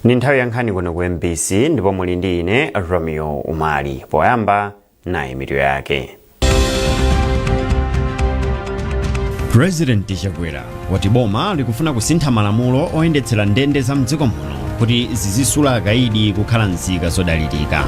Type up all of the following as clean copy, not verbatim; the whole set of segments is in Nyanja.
Ndi nthawi ya nkhani kuno ku MBC ndipo muli ndi ine Romeo Umali. Poyamba nayi mitu yake. President Chakwera wati boma likufuna kusintha malamulo oyendetsera ndende za mdziko muno kuti zizisula akaidi kukhala nzika zodalirika.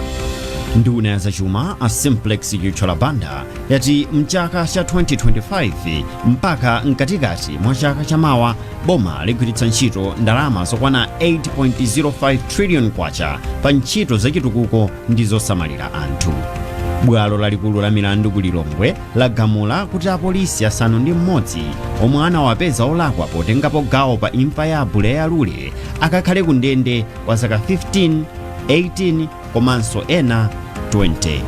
Nduna ya zachuma a Simplex Chithyola Banda yati mchaka cha 2025 mpaka mkatikati mwa chaka chamawa boma ligwiritsa ntchito ndalama zokwana 8.05 trillion kwacha pa ntchito zachitukuko ndi zosamalira anthu. Bwalo lalikulu la milandu ku Lilongwe lagamula kuti apolisi 6 omwe anawapeza olakwa potengapo gawo pa imfa ya Buleya Lule akakhale ku ndende kwa zaka 15, 18 komanso ena 20.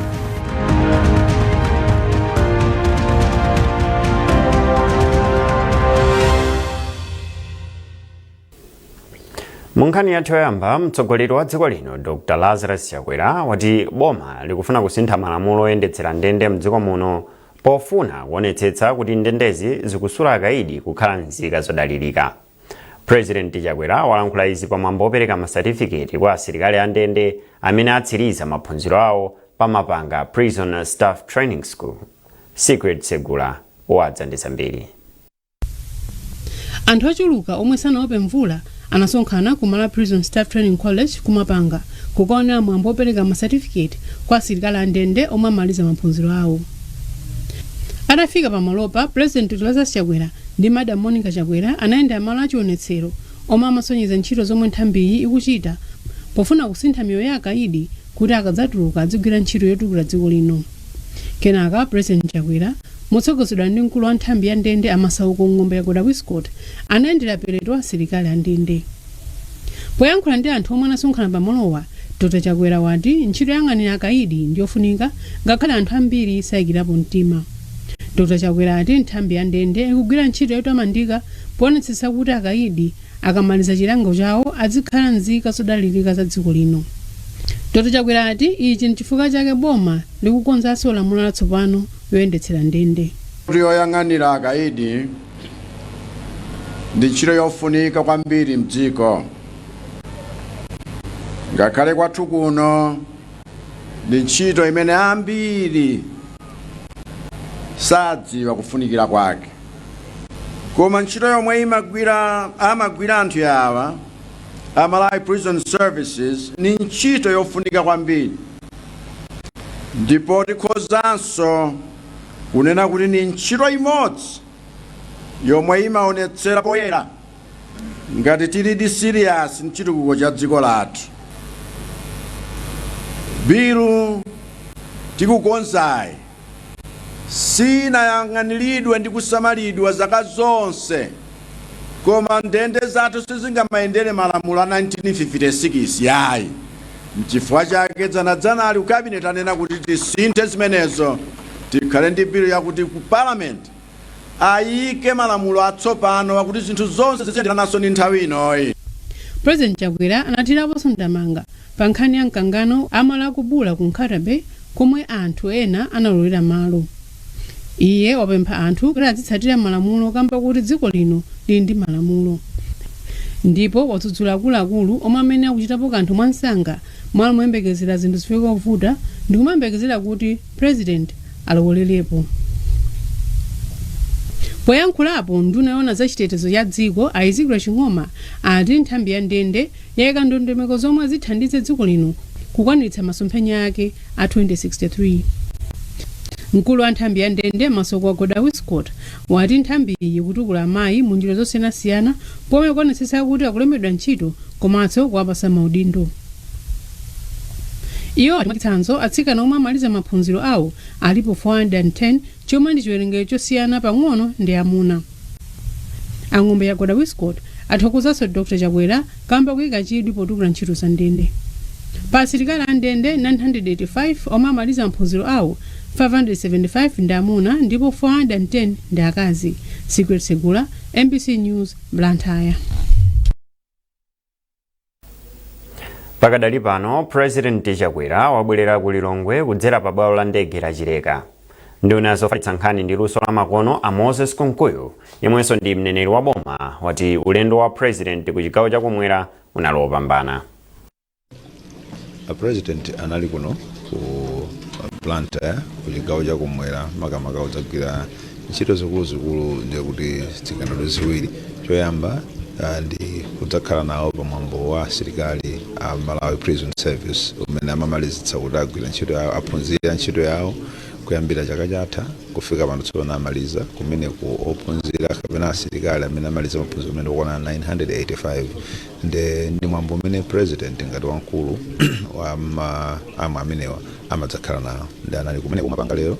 Mu nkhani yathu yoyamba, mtsogoleri wa dziko lino Dr Lazarus Chakwera wati boma likufuna kusintha malamulo oyendetsera ndende mdziko muno pofuna kuonetsetsa kuti ndendezi zikusula akaidi kukhala nzika zodalirika. President Chakwera walankhula izi pamwambo wopereka masatifiketi kwa asilikali a ndende amene atsiriza maphunziro awo pa Mapanga Prison Staff Training School. Secret Segula wadza ndi zambiri. Anthu ochuluka omwe sanaope mvula anasonkhana ku Malawi Prison Staff Training College ku Mapanga kukaonera mwambo wopereka masatifiketi kwa asilikali a ndende omwe amaliza maphunziro awo. Atafika pamalopa, President Dr Lazarus Chakwera ndi Madam Monica Chakwera anayendera malo achionetsero omwe amasonyeza ntchito zomwe nthambiyi ikuchita pofuna kusintha miyoyo ya akaidi kuti akadzatuluka adzigwira ntchito yotukula dziko lino. Kenaka President Chakwera motsogozedwa ndi mkulu wa nthambi ya ndende a Masauko Ng'ombeyagoda Wiscot anayendera pelete wa asilikali a ndende. Poyankhula ndi anthu omwe anasonkhana pamalowa, Dr Chakwera wati ntchito yoyang'anira akaidi ndiyofunika ngakhale anthu ambiri sayikirapo mtima. Dr Chakwera ati nthambi ya ndende ikugwira ntchito yotamandika poonetsetsa kuti akaidi akamaliza chilango chawo adzikhala nzika zodalirika za dziko lino. Dr Chakwera ati ichi nchifukwa chake boma likukonzanso lamulo latsopano yoyendetsera ndende. Ntchito yoyang'anira akaidi ndi ntchito yofunika kwambiri mdziko. Ngakhale kwathu kuno ndi ntchito imene ambiri sadziwa kufunikira kwake. Koma ntchito yomwe amagwira anthu awa a Malawi Prison Services ni ntchito yofunika kwambiri, ndipo tikhozanso kunena kuti ni ntchito imodzi yomwe imaonetsera poyera ngati tilidi serious mchitukuko cha dziko lathu. Bilu tikukonzayi sinayang'aniridwe ndi kusamalidwa zaka zonse, koma ndende zathu sizingamayendere malamulo a 1956 yayi. Mchifukwa chake dzanadzanali ku cabinet anena kuti tisinthe zimenezo, tikhale ndi bilu yakuti ku parliament ayike malamulo atsopano akuti zinthu zonse ziyenderananso ndi nthawi inoyi. President Chakwera anathiraponso ndamanga pa nkhani ya mkangano a malo a ku Bula ku Nkhata Bay komwe anthu ena analowera malo. Iye wapempha anthu kuti azitsatira malamulo kamba kuti dziko lino lili ndi malamulo. Ndipo wadzudzula akuluakulu omwe amene akuchitapo kanthu mwansanga mwalo moyembekezera zinthu zifike povuta ndikumayembekezera kuti President alowererepo. Poyankhulapo, nduna yoona za chitetezo cha dziko a Ezekiel Ching'oma ati nthambi ya ndende yaika ndondomeko zomwe zithandize dziko lino kukwaniritsa masomphenya ake a 2063. Mkulu wa nthambi ya ndende Masauko Wagoda Wiscot wati nthambiyi ikutukula amayi mu njira zosiyanasiyana pomwe ikuonetsetsa kuti akulembedwa ntchito komanso kuwapasa maudindo. Iwo ati mwachitsanzo atsikana omwe amaliza maphunziro awo alipo 410 chomwe ndi chiwerengero chosiyana pang'ono ndi amuna. A Ng'ombeyagoda Wiscot athokozanso Dr Chakwera kamba koika chidwi potukula ntchito za ndende. Pa asilikali a ndende 985 omwe amaliza maphunziro awo, 575 ndi amuna ndipo 410 ndi akazi. Secret Segula, MBC News, Blantyre. Pakadali pano, President Chakwera wabwerera ku Lilongwe kudzera pa bwalo la ndege la Chileka. Nduna ya zofalitsa nkhani ndi luso la makono a Moses Kunkuyu, yemwenso ndi mneneri wa boma, wati ulendo wa President ku chigawo chakumwera unali wopambana. A President anali kuno ku Blantyre, ku chigawo chakumwera, makamaka kudzagwira ntchito zikuluzikulu, ndiye kuti zikanalo ziwiri. Choyamba ndi kudzakhala nawo pamwambo wa asilikali a Malawi Prison Service umene amamalizitsa kuti agwira ntchito yawo, aphunzira ntchito yawo kuyambira chaka chatha kufika pano, tsopano amaliza. Kumeneku ophunzira kapena asilikali amene amaliza maphunziro amene okwana 985, ndi mwambo umene President ngati wamkulu wa ma amenewa amadzakhala nawo, ndi anali kumene kumapanga lero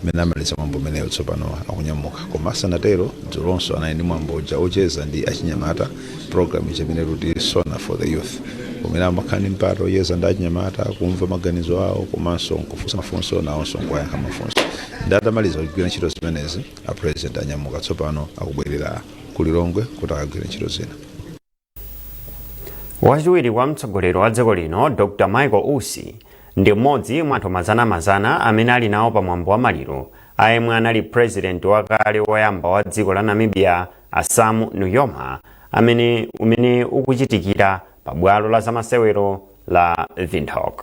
amene amaliza mwambo umenewo. Tsopano akunyamuka, koma asanatero dzulonso anali ndi mwambo uja ocheza ndi achinyamata, program ija imene kuti SONA for the Youth, umene amakhala ndi mpata ocheza ndi achinyamata, kumva maganizo awo komanso nkufunsa mafunso, nawonso nkuwayankha mafunso. Ndi atamaliza kugwira ntchito zimenezi, a President anyamuka tsopano, akubwerera ku Lilongwe kuti akagwire ntchito zina. Wachiwiri kwa mtsogoleri wa dziko lino, Dr Michael Usi, ndi mmodzi mwa anthu mazanamazana amene ali nawo pamwambo wa maliro ayemwe anali President wakale woyamba wa dziko la Namibia, a Sam Nujoma, amene umene ukuchitikira pa bwalo la zamasewero la Windhoek.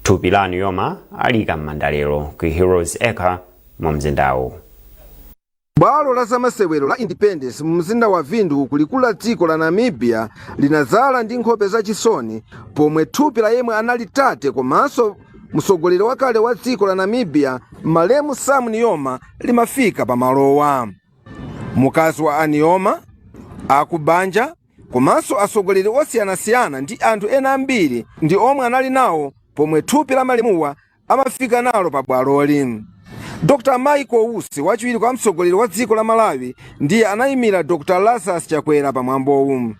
Thupi la Nujoma aliyika m'manda lero ku Heroes Acre mu mzindawu. Bwalo la zamasewero la Independence mu mzinda wa Windhoek, likulu la dziko la Namibia, linadzala ndi nkhope zachisoni pomwe thupi la yemwe anali tate komanso mtsogoleri wakale wa dziko la Namibia, malemu Sam Nujoma, limafika pamalowa. Mkazi wa a Nujoma, akubanja komanso atsogoleri osiyanasiyana ndi anthu ena ambiri ndi omwe anali nawo pomwe thupi la malemuwa amafika nalo pa bwaloli. Dr Michael Usi, wachiwiri kwa mtsogoleri wa dziko la Malawi, ndiye anayimira Dr Lazarus Chakwera pamwambowu.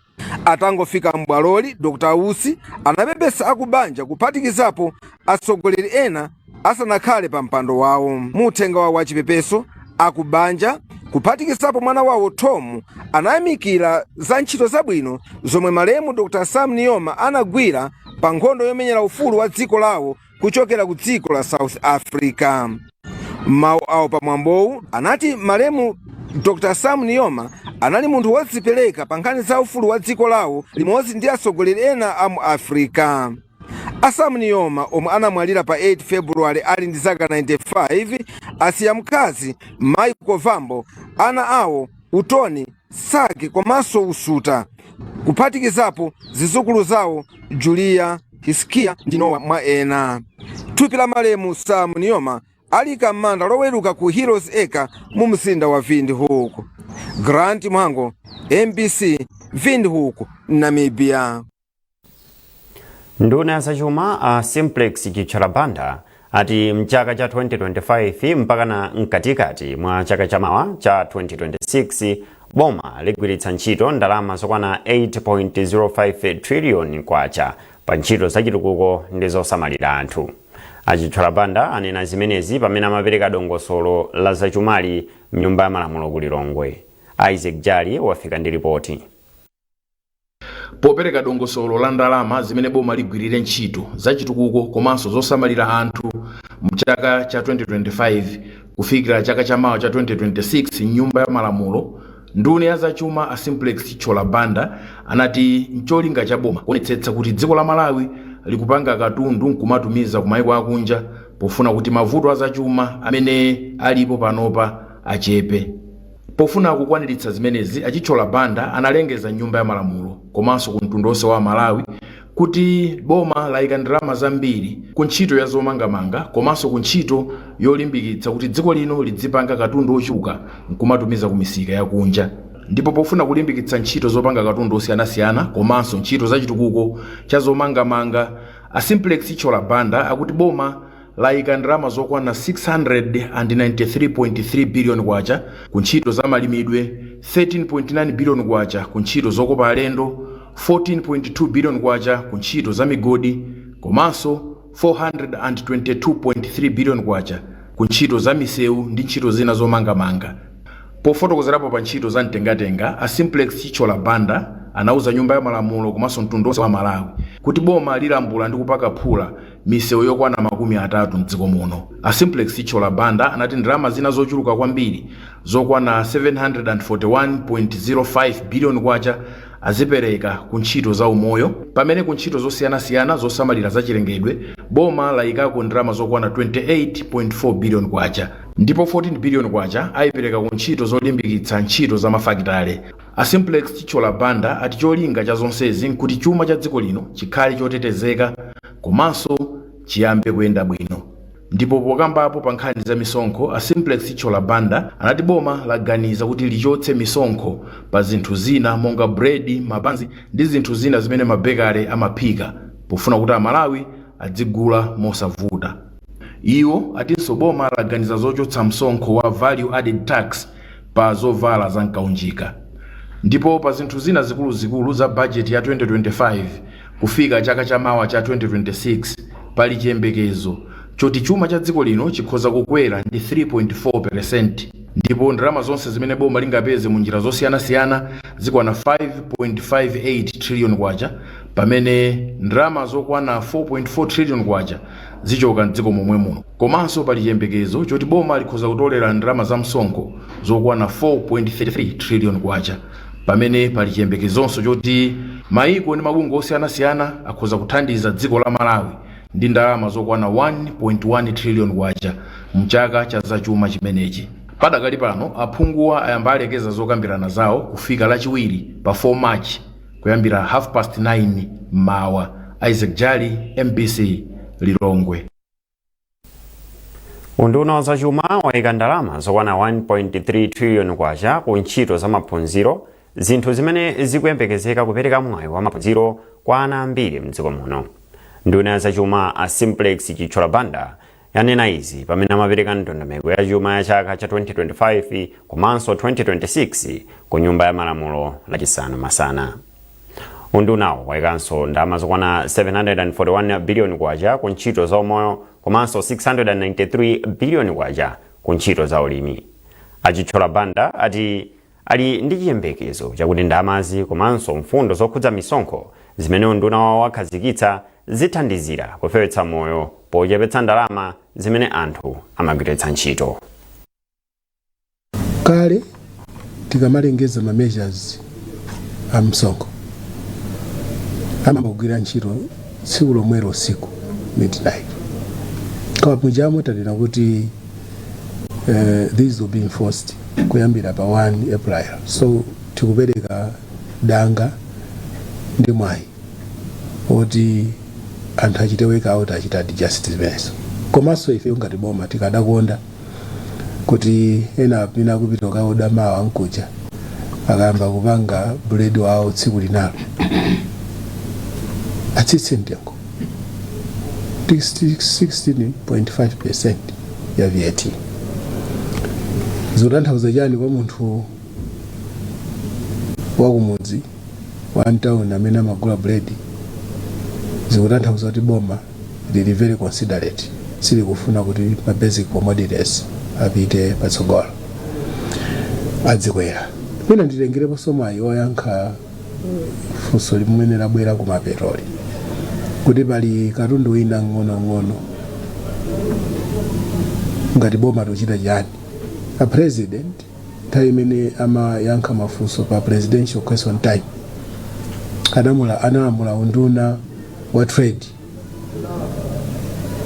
Atangofika m'bwaloli, Dr Usi anapepesa akubanja kuphatikizapo atsogoleri ena asanakhale pa mpando wawo. Mu uthenga wawo wachipepeso, akubanja kuphatikizapo mwana wawo Tom anayamikira za ntchito zabwino zomwe malemu Dr Sam Nujoma anagwira pa nkhondo yomenyera ufulu wa dziko lawo kuchokera ku dziko la South Africa. Mawu awo pamwambowu anati malemu Dr Sam Nujoma anali munthu wodzipereka pa nkhani za ufulu wa dziko lawo limodzi ndi atsogoleri ena a mu Africa. A Sam Nujoma, omwe anamwalira pa 8 Februwale ali ndi zaka 95, asiya mkazi Michael Vambo, ana awo Utoni, Saki komanso Usuta, kuphatikizapo zidzukulu zawo Julia, Hiskia ndi Nowa, mwa ena. Thupi la malemu Sam Nujoma alika m'manda Loweruka ku Heroes Acre mu mzinda wa Windhoek. Grant Mhango, MBC, Windhoek, Namibia. Nduna ya zachuma a Simplex Chithyola Banda ati mchaka cha 2025 mpakana mkatikati mwa chaka chamawa cha 2026, boma ligwiritsa ntchito ndalama zokwana 8.05 trillion kwacha pa ntchito zachitukuko ndi zosamalira anthu. A Chithyola Banda anena zimenezi pamene amapereka dongosolo la zachumali mnyumba ya malamulo ku Lilongwe. Isaac Jali wafika ndi ripoti. Popereka dongosolo la ndalama zimene boma ligwirire ntchito zachitukuko komanso zosamalira anthu mchaka cha 2025 kufikira chaka chamawa cha 2026 mnyumba ya malamulo, nduna ya zachuma a Simplex Chithyola Banda anati ncholinga cha boma kuonetsetsa kuti dziko la Malawi likupanga katundu nkumatumiza ku maiko akunja pofuna kuti mavuto azachuma amene alipo panopa achepe. Pofuna kukwaniritsa zimenezi, a Chithyola Banda analengeza nyumba ya malamulo komanso ku mtundu wonse wa Malawi kuti boma layika ndalama zambiri ku ntchito ya zomangamanga komanso ku ntchito yolimbikitsa kuti dziko lino lidzipanga katundu ochuluka nkumatumiza ku misika yakunja. Ndipo pofuna kulimbikitsa ntchito zopanga katundu osiyanasiyana komanso ntchito zachitukuko cha zomangamanga, a Simplex Chithyola Banda akuti boma layika ndalama zokwana 693.3 billion kwacha ku ntchito za malimidwe, 13.9 billion kwacha ku ntchito zokopa alendo, 14.2 billion kwacha ku ntchito za migodi komanso 422.3 billion kwacha ku ntchito za misewu ndi ntchito zina zomangamanga. Pofotokozerapo pa ntchito za mtengatenga, a Simplex Chithyola Banda anauza nyumba ya malamulo komanso mtundu wonse wa Malawi kuti boma lilambula ndi kupaka phula misewu yokwana 30 mdziko muno. A Simplex Chithyola Banda anati ndalama zina zochuluka kwambiri zokwana 741.05 billion kwacha Azipereka ku ntchito za umoyo, pamene ku ntchito zosiyanasiyana zosamalira zachilengedwe boma layikako ndalama zokwana 28.4 billion kwacha, ndipo 14 billion kwacha ayipereka ku ntchito zolimbikitsa ntchito za mafakitale. A Simplex Chithyola Banda ati cholinga cha zonsezi nkuti chuma cha dziko lino chikhale chotetezeka komanso chiyambe kuyenda bwino. Ndipo pokambapo pa nkhani za misonkho, a Simplex Chithyola Banda anati boma laganiza kuti lichotse misonkho pa zinthu zina monga bredi, mabanzi ndi zinthu zina zimene mabekale amaphika, pofuna kuti Amalawi adzigula mosavuta. Iwo atinso boma laganiza zochotsa msonkho wa value added tax pa zovala za mkaunjika. Ndipo pa zinthu zina zikuluzikulu za bajeti ya 2025 kufika chaka chamawa cha 2026, pali chiyembekezo choti chuma cha dziko lino chikhoza kukwera ndi 3.4%, ndipo ndalama zonse zimene boma lingapeze mu njira zosiyanasiyana zikwana 5.58 trillion kwacha, pamene ndalama zokwana 4.4 trillion kwacha zichoka mdziko momwe muno. Komanso pali chiyembekezo choti boma likhoza kutolera ndalama za msonkho zokwana 4.33 trillion kwacha, pamene pali chiyembekezonso choti maiko ndi mabungwe osiyanasiyana akhoza kuthandiza dziko la Malawi ndi ndalama zokwana 1.1 trillion kwacha mchaka cha zachuma chimenechi. Padakali pano aphunguwa ayamba alekeza zokambirana zawo kufika Lachiwiri pa 4 March kuyambira 9:30 mmawa. Isaac Jali, MBC, Lilongwe. Unduna wa zachuma wayika ndalama zokwana 1.3 trillion kwacha ku ntchito za maphunziro, zinthu zimene zikuyembekezeka kupereka mwayi wa maphunziro kwa ana ambiri mdziko muno. Nduna ya zachuma a Simplex Chithyola Banda yanena izi pamene amapereka ndondomeko ya chuma ya chaka cha 2025 komanso 2026 ku Nyumba ya Malamulo Lachisanu masana. Undunawo wayikanso ndalama zokwana 741 billion kwacha ku ntchito za umoyo komanso 693 billion kwacha ku ntchito za ulimi. A Chithyola Banda ati ali ndi chiyembekezo chakuti ndalamazi komanso mfundo zokhudza misonkho zimene unduna wawo wakhazikitsa zithandizira kufewetsa moyo pochepetsa ndalama zimene anthu amagwiritsa ntchito. Kale tikamalengeza ma measures a msonkho, amagwira ntchito tsiku lomwelo usiku, midnight. Koma mujamo tanena kuti these will be enforced kuyambira pa 1 April, so tikupereka danga ndi mwayi oti anthu achite work out, achite adjust zimenezo. Komanso ife ngati boma tikadakonda kuti ena amene akupita kukaoda mawa nkuja akayamba kupanga buledi wawo tsiku linalo atsitse mtengo 16.5% ya VAT. Zikutanthauza chani kwa munthu wakumudzi, wa mtown amene amagula buledi? Zikutanthauza kuti boma lili very considerate, silikufuna kuti ma basic commodities apite patsogolo, adzikwera. Mwina nditengereponso mwayi oyankha funso limene labwera kumapetoli kuti pali katundu wina ng'onong'ono, ngati boma tochita chani. A President nthawi imene amayankha mafunso pa Presidential Question Time analamula unduna wa trade,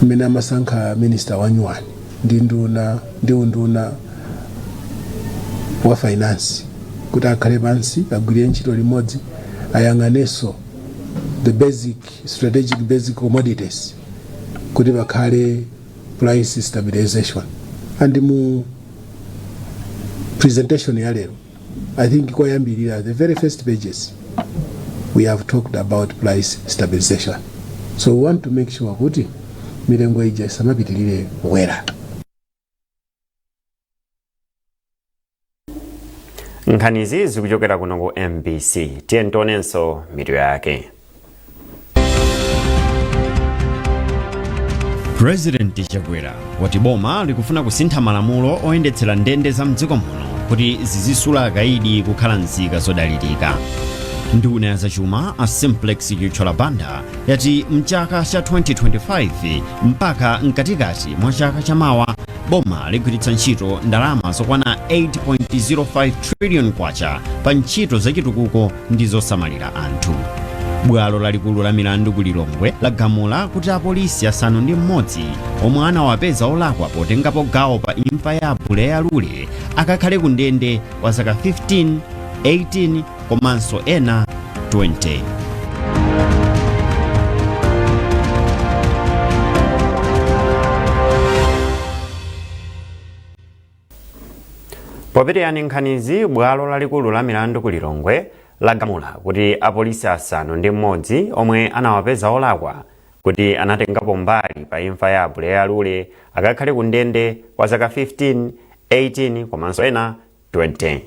mmene amasankha minister wanyuwani, ndi nduna ndi unduna wa finance, kuti akhale pansi agwirire ntchito limodzi, ayang'anenso the basic strategic basic commodities kuti pakhale price stabilization. And mu presentation ya lero, I think koyambirira, the very first pages, we have talked about price stabilization. So we want to make sure kuti mitengo ija isamapitirire kukwera. Nkhanizi zikuchokera kuno ku MBC. Tiye tionenso mitu yake. President Chakwera wati boma likufuna kusintha malamulo oyendetsera ndende za mdziko muno kuti zizisula akaidi kukhala nzika zodalirika. Nduna ya zachuma a Simplex Chithyola Banda yati mchaka cha 2025 mpaka mkatikati mwa chaka chamawa boma ligwiritsa ntchito ndalama zokwana 8.05 trillion kwacha pa ntchito zachitukuko ndi zosamalira anthu. Bwalo lalikulu la milandu ku Lilongwe lagamula kuti apolisi 6 omwe anawapeza olakwa potengapo gawo pa imfa ya Buleya Lule akakhale ku ndende kwa zaka 15, 18 komanso ena 20. Popitiriza nkhanizi, bwalo lalikulu la milandu ku Lilongwe lagamula kuti apolisi 6 omwe anawapeza olakwa kuti anatengapo mbali pa imfa ya Buleya Lule akakhale ku ndende kwa zaka 15, 18 komanso ena 20.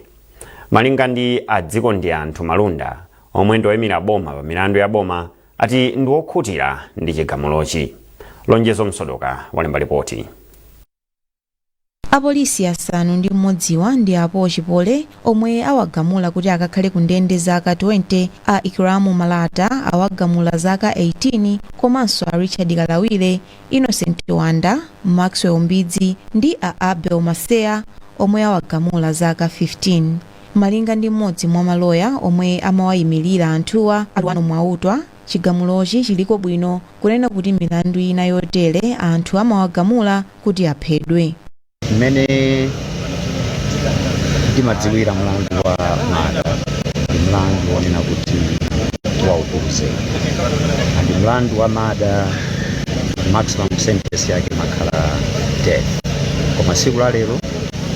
Malinga ndi a Dziko ndi Anthu Malunda, omwe ndi oyimira boma pa milandu ya boma, ati ndi okhutira ndi chigamulochi. Lonjezo Msodoka walemba ripoti. Apolisi 6wa ndi apo Chipole omwe awagamula kuti akakhale ku ndende zaka 20, a Ikramu Malata awagamula zaka 18, komanso a Richard Kalawire, Innocent Wanda, Maxwell Mbidzi ndi a Abel Maseya omwe awagamula zaka 15. Malinga ndi mmodzi mwa maloya omwe amawayimirira anthuwa, Alwano Mwautwa, chigamulochi chiliko bwino kunena kuti milandu ina yotere anthu amawagamula kuti aphedwe. Mmene ndimadziwira mlandu wa murder ndi mlandu wonena kuti waukulu zedi, and mlandu wa murder maximum sentence yake imakhala death, koma tsiku la lero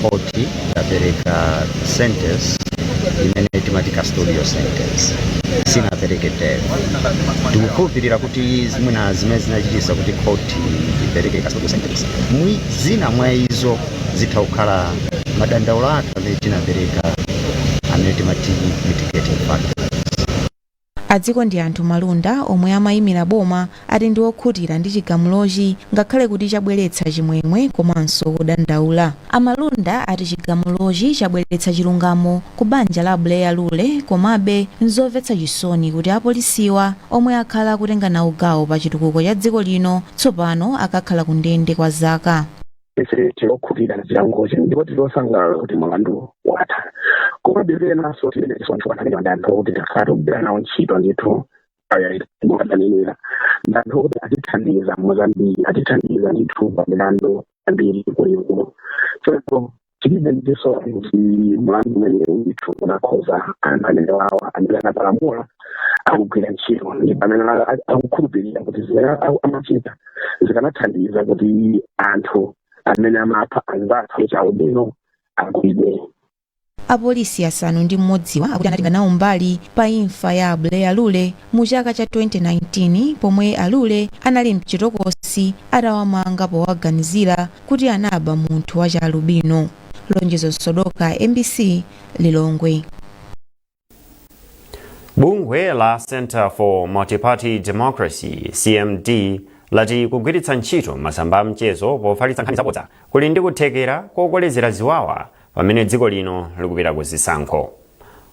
khoti yapereka sentence imene timati custodial sentence, sinapereke death. Tikukhulupirira kuti mwina zimene zinachitisa kuti khoti ipereke custodial sentence, zina mwa izo zitha kukhala madandaulo athu amene tinapereka, amene timati mitigating factors. Adziko ndi Anthu Malunda omwe amayimira boma ati ndi okhutira ndi chigamulochi ngakhale kuti chabweretsa chimwemwe komanso kudandaula. Amalunda ati chigamulochi chabweretsa chilungamo ku banja la Buleya Lule, komabe nzomvetsa chisoni kuti apolisiwa omwe akhala akutenga nawo gawo pa chitukuko cha dziko lino tsopano akakhala ku ndende kwa zaka. Ife tilokhutira na chilangochi ndipo tilosangalala kuti mulandu watha, komabe penanso tili chisoni chifukwa amene ndi anthu okuti takhala tikugwira nawo ntchito ndithu mukadanenera, ndi anthu okuti atithandiza muzambiri, atithandiza ndithu pa milandu ambiri ikuluikulu. Choncho tilibe ndisoni kuti mulandu umenewu ndithu unakhoza anthu amene wawa amene anapalamula akugwira ntchito ndipo amene akukhulupirira kuti zimene amachita zikanathandiza kuti anthu amene amapha anzathu chaubino agwidwe. Apolisi 6wa akuti anatenga nawo mbali pa imfa ya Buleya Lule mu chaka cha 2019 pomwe Alule anali mchitokosi atawamanga powaganizira kuti anaba munthu wa chalubino. Lonjezo Sodoka, MBC, Lilongwe. Bungwe la Center for Multiparty Democracy, CMD, lati kugwiritsa ntchito masamba a mchezo pofalitsa nkhani zabodza kuli ndi kuthekera kokolezera ziwawa pamene dziko lino likupita ku zisankho.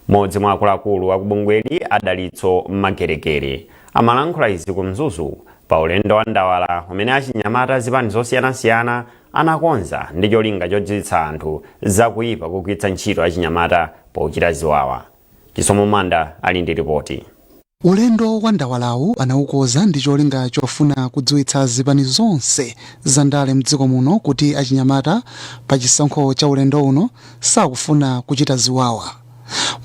Mmodzi mwa akuluakulu akubungweli, Adalitso Mageregere, amalankhula izi ku Mzuzu pa ulendo wa ndawala umene achinyamata zipani zosiyanasiyana anakonza ndi cholinga chodziwitsa anthu zakuyipa kugwiritsa ntchito achinyamata pochita ziwawa. Chisomo Manda ali ndi ripoti. Ulendo wa ndawalawu anawukonza ndi cholinga chofuna kudziwitsa zipani zonse za ndale mdziko muno kuti achinyamata pa chisankho cha ulendo uno sakufuna kuchita ziwawa.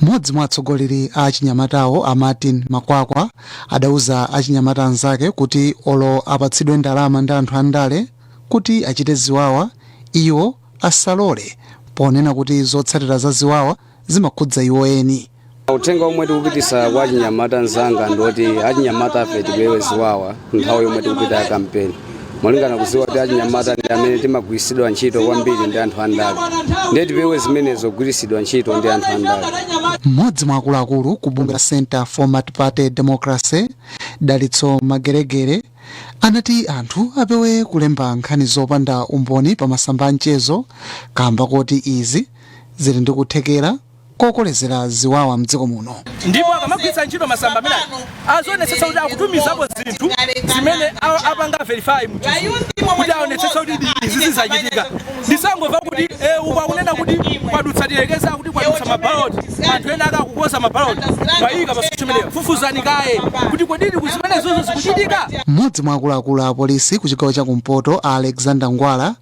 Mmodzi mwa atsogoleri a achinyamatawo, a Martin Makwakwa, adauza achinyamata anzake kuti olo apatsidwe ndalama ndi anthu andale kuti achite ziwawa, iwo asalole, ponena kuti zotsatira za ziwawa zimakhudza iwo eni. Uthenga omwe tikupitisa kwa achinyamata anzanga ndiwoti achinyamata afe tipewe ziwawa nthawi yomwe tikupita ya kampeni, molingana kuziwa kuti achinyamata ndi amene timagwiritsidwa ntchito kwambiri ndi anthu andale, ndiye tipewe zimenezo kugwiritsidwa ntchito ndi anthu andale. Mmodzi mwa akuluakulu ku bungwe la Center for Multiparty Democracy, Dalitso Mageregere, anati anthu apewe kulemba nkhani zopanda umboni pa masamba a mchezo kamba koti izi zili ndi kuthekera kokolezera ziwawa mdziko muno. Ndipo akamagwiritsa ntchito masamba amene azionetsetsa kuti akutumizapo zinthu zimene apanga verify mchizungu kuti aonetsetsa kuti izi Zizizachitika, ndisangomva kuti uku akunena kuti kwadutsa, tilekeza kuti kwadutsa mabaloti, anthu ena akakukoza mabaloti mayika pa social media. Fufuzani kaye kuti kodi zimene zozo zikuchitika. Mmodzi mwa akuluakulu a apolisi ku chigawo chakumpoto, a Alexander Ngwala,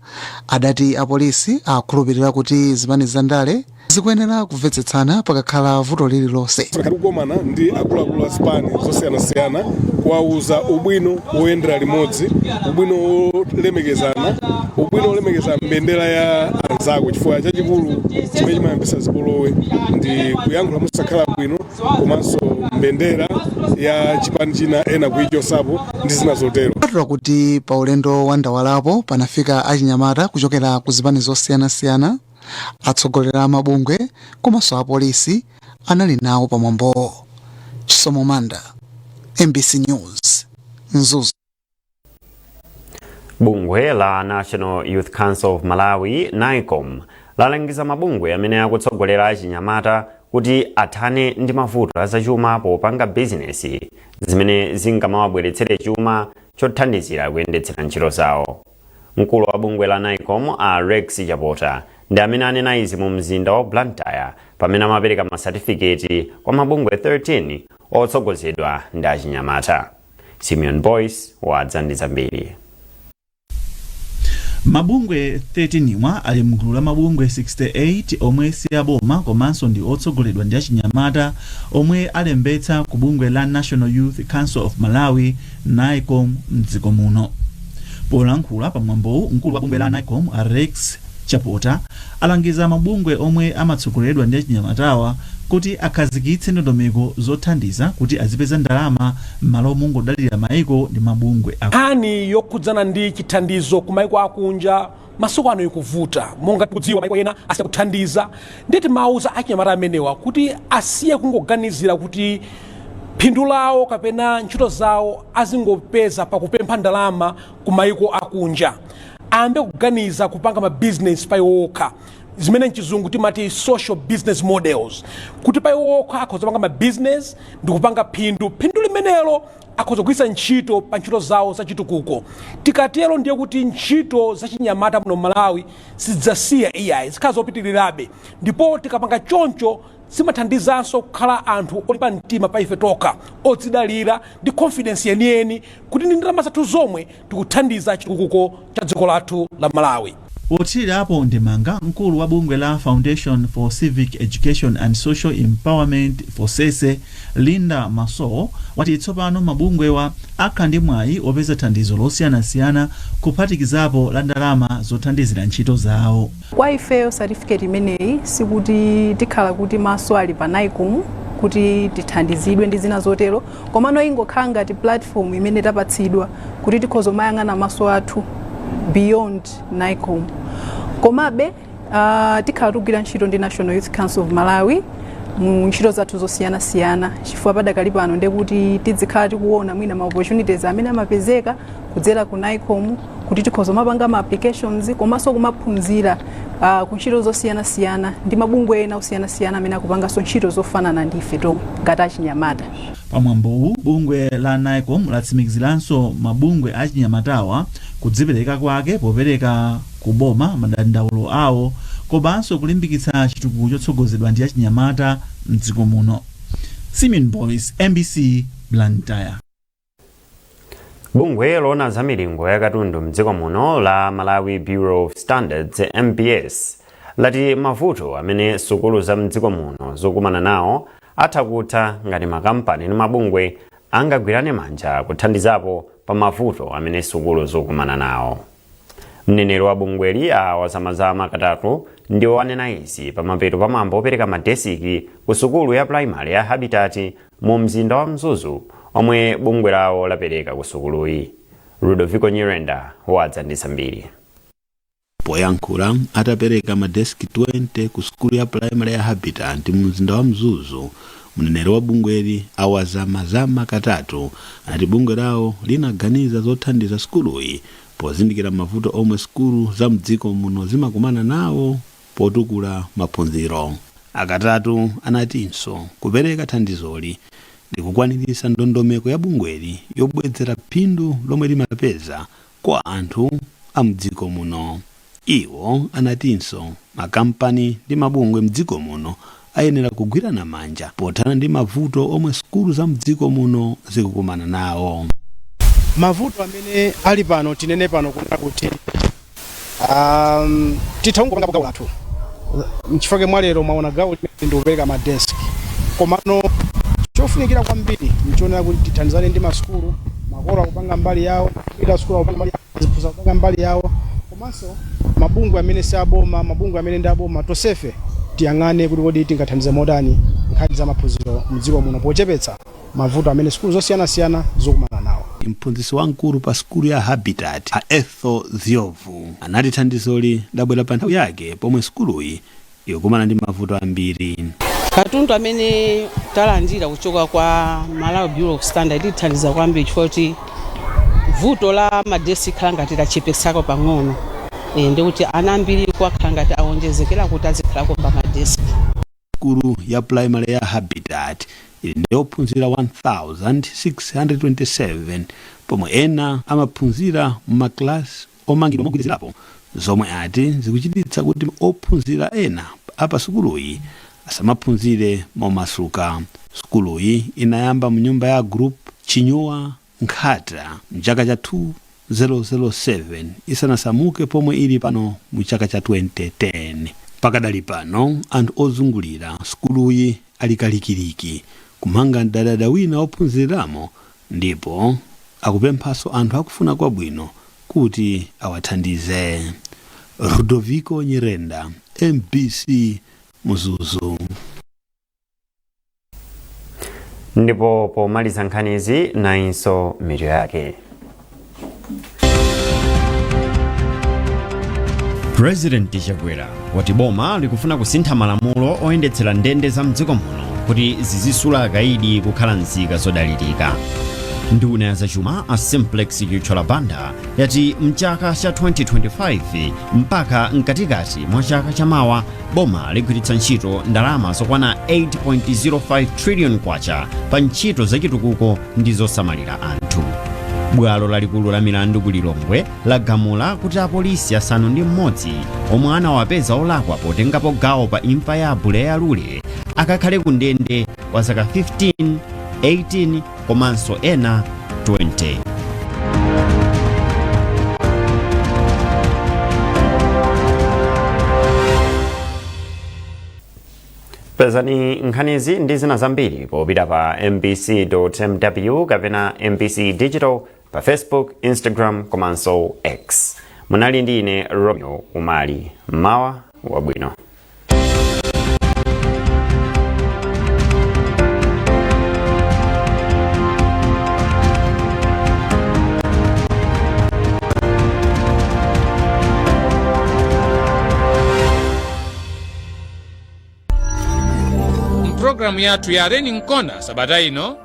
adati apolisi akhulupirira kuti zipani zandale zikuyenera kumvetsetsana pakakhala vuto lililonse. Tikukumana ndi akuluakulu a zipani zosiyanasiyana kuwauza ubwino woyendera limodzi, ubwino wolemekezana, ubwino wolemekeza mbendera ya anzako, chifukwa chachikulu chimene chimayambisa zipolowe ndi kuyankhula mosakhala bwino, komanso mbendera ya chipani china ena kuyichosapo ndi zina zotero. Kupatula kuti pa ulendo wa ndawalapo panafika achinyamata kuchokera ku zipani zosiyanasiyana, atsogoleri a mabungwe komanso apolisi anali nawo pamwambowo. Chisomo Manda, MBC News, Mzuzu. Bungwe la National Youth Council of Malawi, NYCOM, lalangiza mabungwe amene akutsogolera achinyamata kuti athane ndi mavuto azachuma popanga bizinesi zimene zingamawabweretsere chuma chothandizira kuyendetsera ntchito zawo. Mkulu wa bungwe la NYCOM, a Rex Chapota, ndi amene anena izi mu mzinda wa Blantyre pamene amapereka masatifiketi kwa mabungwe 13 otsogozedwa ndi achinyamata. Simeon Boyce wadza ndi zambiri. Mabungwe 13 wa ali mgulu la mabungwe 68 omwe si aboma komanso ndi otsogoledwa ndi achinyamata omwe alembetsa ku bungwe la National Youth Council of Malawi, NYCOM, mdziko muno. Polankhula pamwambowu, mkulu wa bungwe la NYCOM, Rex Chapota, alangiza mabungwe omwe amatsogoleredwa ndi achinyamatawa kuti akhazikitse ndondomeko zothandiza kuti azipeza ndalama m'malo mongodalira maiko ndi mabungwe. Nkhani yokhudzana ndi chithandizo ku maiko akunja masiku ano ikuvuta. Monga tikudziwa, maiko ena asiya kuthandiza, ndiye timauza achinyamata amenewa kuti asiye kungoganizira kuti phindu lawo kapena ntchito zawo azingopeza pakupempha ndalama ku maiko akunja. Ayambe kuganiza kupanga mabizinesi pa iwo okha, zimene mchizungu timati social business models, kuti pa iwo okha akhoza kupanga mabizinesi ndi kupanga phindu. Phindu limenelo akhoza kugwiritsa ntchito pa ntchito zawo zachitukuko. Tikatero ndiye kuti ntchito zachinyamata muno Malawi sizidzasiya iyayi, zikhala zopitirirabe. Ndipo tikapanga choncho, zimathandizanso kukhala anthu olimba mtima pa ife tokha, odzidalira ndi confidence yeniyeni kuti ndi ndalama zathu zomwe tikuthandiza chitukuko cha dziko lathu la Malawi. Pothirirapo ndemanga, mkulu wa bungwe la Foundation for Civic Education and Social Empowerment, FOSESE, Linda Maso, wati tsopano mabungwewa akhala ndi mwayi opeza thandizo losiyanasiyana, kuphatikizapo la ndalama zothandizira ntchito zawo. Kwa ifeyo, certificate imeneyi sikuti tikhala kuti maso ali pa NYCOM kuti tithandizidwe ndi zina zotero, komano ingokhala ngati platform imene tapatsidwa kuti tikhoza kumayang'ana maso athu beyond NYCOM. Komabe tikhala tikugwira ntchito ndi National Youth Council of Malawi mu ntchito zathu zosiyanasiyana, chifukwa padakali pano ndekuti tizikhala tikuona mwina ma opportunities amene amapezeka kudzera ku NYCOM, kuti tikhoza kumapanga ma applications komanso kumaphunzira ku ntchito zosiyanasiyana ndi mabungwe ena osiyanasiyana amene akupanganso ntchito zofanana ndi ife tomwe ngati achinyamata. Pamwambowu, bungwe la NYCOM latsimikiziranso mabungwe achinyamatawa kudzipereka kwake popereka kuboma madandaulo awo komanso kulimbikitsa chitukuko chotsogozedwa ndi achinyamata mdziko muno. Simeon Boyce, MBC, Blantyre. Bungwe loona za milingo ya katundu mdziko muno la Malawi Bureau of Standards, MBS, lati mavuto amene sukulu za mdziko muno zokumana nawo atha kutha ngati makampani ndi mabungwe angagwirane manja kuthandizapo pa mavuto amene sukulu zokumana nawo. Mneneri wa bungweli, a Wazamazama Katatu, ndiwo anena izi pamapeto pa mwambo opereka madesiki ku sukulu ya primary ya Habitat mu mzinda wa Mzuzu, omwe bungwe lawo lapereka ku sukuluyi. Ludovico Nyirenda wadza ndi zambiri. Poyankhula atapereka madeski 20 ku sukulu ya primary ya Habitat mu mzinda wa Mzuzu, mneneri wa bungweli, Awazamazama Katatu, anati bungwe lawo linaganiza zothandiza sukuluyi pozindikira mavuto omwe sukulu za mdziko muno zimakumana nawo potukula maphunziro. Akatatu anatinso kupereka thandizoli ndikukwaniritsa ndondomeko ya bungweli yobwezera phindu lomwe limapeza kwa anthu a mdziko muno. Iwo anatinso makampani ndi mabungwe mdziko muno ayenera kugwirana manja pothana ndi mavuto omwe sukulu za mdziko muno zikukumana nawo. Mavuto amene ali pano, tinene pano kunena kuti titha kungopanga gawo lathu. Nchifukwa mwalero mwaona gawo limene ndikupereka madeski, komano chofunikira kwambiri nchionera kuti tithandizane ndi masukulu. Makolo akupanga mbali yawo, ita sukulu akupanga mbali yawo, aziphunzitsi akupanga mbali yawo, komanso mabungwe amene si aboma, mabungwe amene ndi aboma, tonsefe tiyang'ane kuti kodi tingathandize motani nkhani za maphunziro mdziko muno pochepetsa mavuto amene sukulu zosiyanasiyana zokumana nawo. Mphunzitsi wamkulu pa sukulu ya Habitat, a Ethel Ziovu, anati thandizoli labwera pa nthawi yake pomwe sukuluyi ikukumana ndi mavuto ambiri. Katundu amene talandira kuchoka kwa Malawi Bureau of Standard lithandiza kwambiri chifukwa kuti vuto la madesi khala ngati lachepesako pang'ono, ndikuti ana ambiri kwakhala ngati awonjezekera kuti azikhalako pa madeski. Sukulu ya primary ya Habitat ili ndi ophunzira 1627, pomwe ena amaphunzira m'maklasi omangidwa mogwirizirapo, zomwe ati zikuchititsa kuti ophunzira ena apa sukuluyi asamaphunzire momasuka. Sukuluyi inayamba mnyumba ya Group Chinyuwa Nkhata mchaka cha 2007 isanasamuke pomwe ili pano mu chaka cha 2010. Pakadali pano anthu ozungulira sukuluyi ali kalikiliki kumanga mdadada wina ophunziriramo, ndipo akupemphanso anthu akufuna kwabwino kuti awathandize. Rudoviko Nyirenda, MBC, Mzuzu. Ndipo pomaliza nkhanizi, nayinso mitu yake. President Chakwera wati boma likufuna kusintha malamulo oyendetsera ndende za mdziko muno kuti zizisula akaidi kukhala nzika zodalirika. Nduna ya zachuma a Simplex Chithyola Banda yati mchaka cha 2025 mpaka mkatikati mwa chaka chamawa boma ligwiritsa ntchito ndalama zokwana 8.05 trillion kwacha pa ntchito zachitukuko ndi zosamalira anthu. Bwalo lalikulu la milandu ku Lilongwe lagamula kuti apolisi 6 omwe anawapeza olakwa potengapo gawo pa imfa ya Buleya Lule akakhale ku ndende kwa zaka 15, 18 komanso ena 20. Pezani nkhanizi ndi zina zambiri popita pa mbc.mw kapena MBC Digital pa Facebook, Instagram komanso X. Munali ndi ine Romeo Umali. Mawa wabwino. Mpulogalamu yathu ya Learning Corner sabata ino,